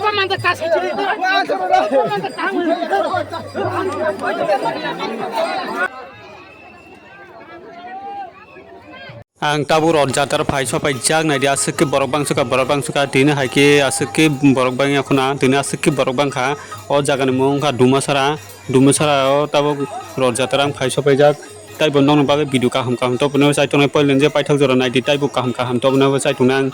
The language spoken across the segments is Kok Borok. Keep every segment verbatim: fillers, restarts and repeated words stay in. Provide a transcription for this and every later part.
Ang tabuk rot jataro phai sopaijak, naidi aswk khe borok bangsuka, borok bangsuka, tini hai khe aswk khe borok bangya khuna, tini aswk khe borok bangkha. O jagani mung wngkha Dumasara, Dumasara o tabuk rot jataro ang phai sopaijak. Taibo nokni bagwi video kaham kaham tobonai chaitongnai, poilani je paithak jora naidi, taibo kaham kaham tobonai chaitongnai ang.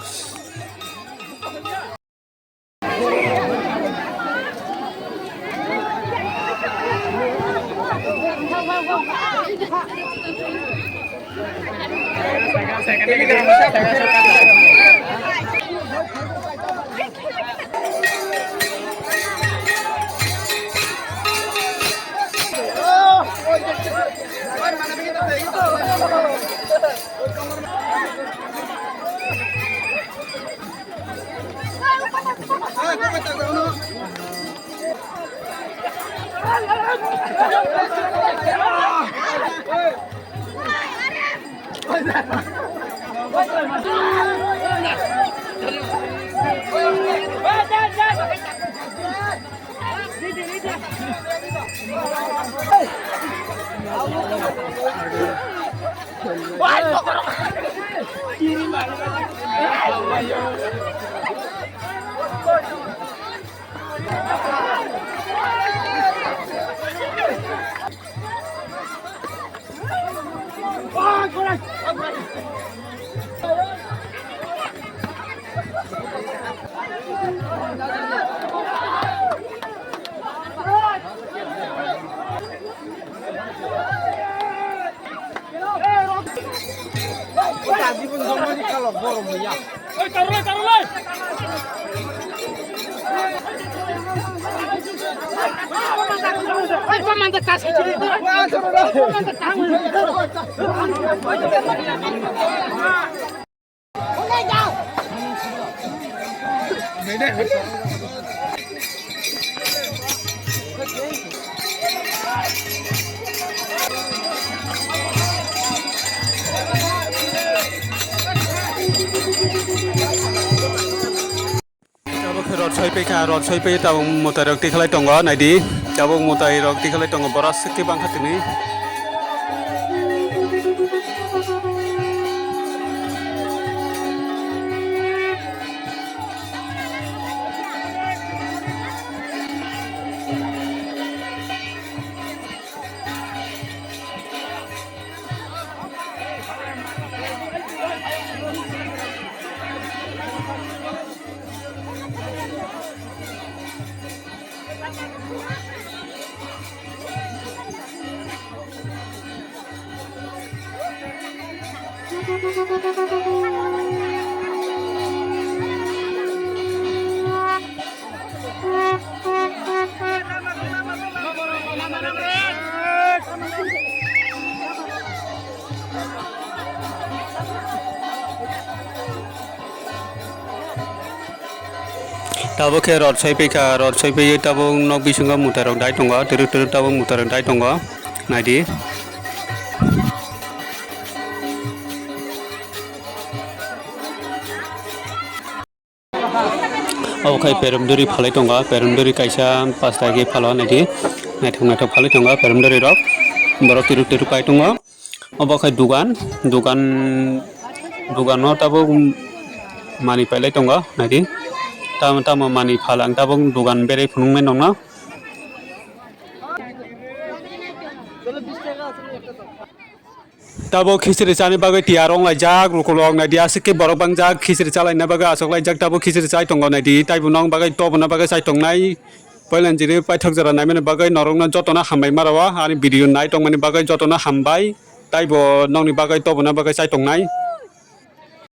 Tabuk khe rot soi paikha, rot soi pai tabuk mwtai rok tikhalai tongo, naidi. Tabuk mwtai rok tikhalai tongo, borok swk khe bangkha tini. Tabuk khe rot soi paikha, rot soi paiwi tabuk nok bisingo mwtai rok dai tongo, twrwk twrwk tabuk mwtai rok dai tongo, naidi. Obo khai perumduri phalwi tongo, perumduri kaisa pasta khe phalo naidi, naithok naithok phalwi tongo perumduri rok, borok twrwk twrwk pai tongo. Obo khai dugan, dugan, dugan o tabuk manwi pailai tongo, naidi. Tamo, tamo manwi phala ang tabuk dugan berwi phunuknai nokno. Tabuk khichiri chani bagwi tiyar wng laijak, rukulok naidi, aswk khe borok bangjak khichiri chalaina bagwi achuk laijak, tabuk khichiri chai tongo naidi, taibo nong bagwi tobona bagwi chai tongnai. Poilani jini paithak jora naimani bagwi norokno jotono hambai ma rwo, ani video nai tongmani bagwi jotono hambai, taibo nokni bagwi tobona bagwi chai tongnai.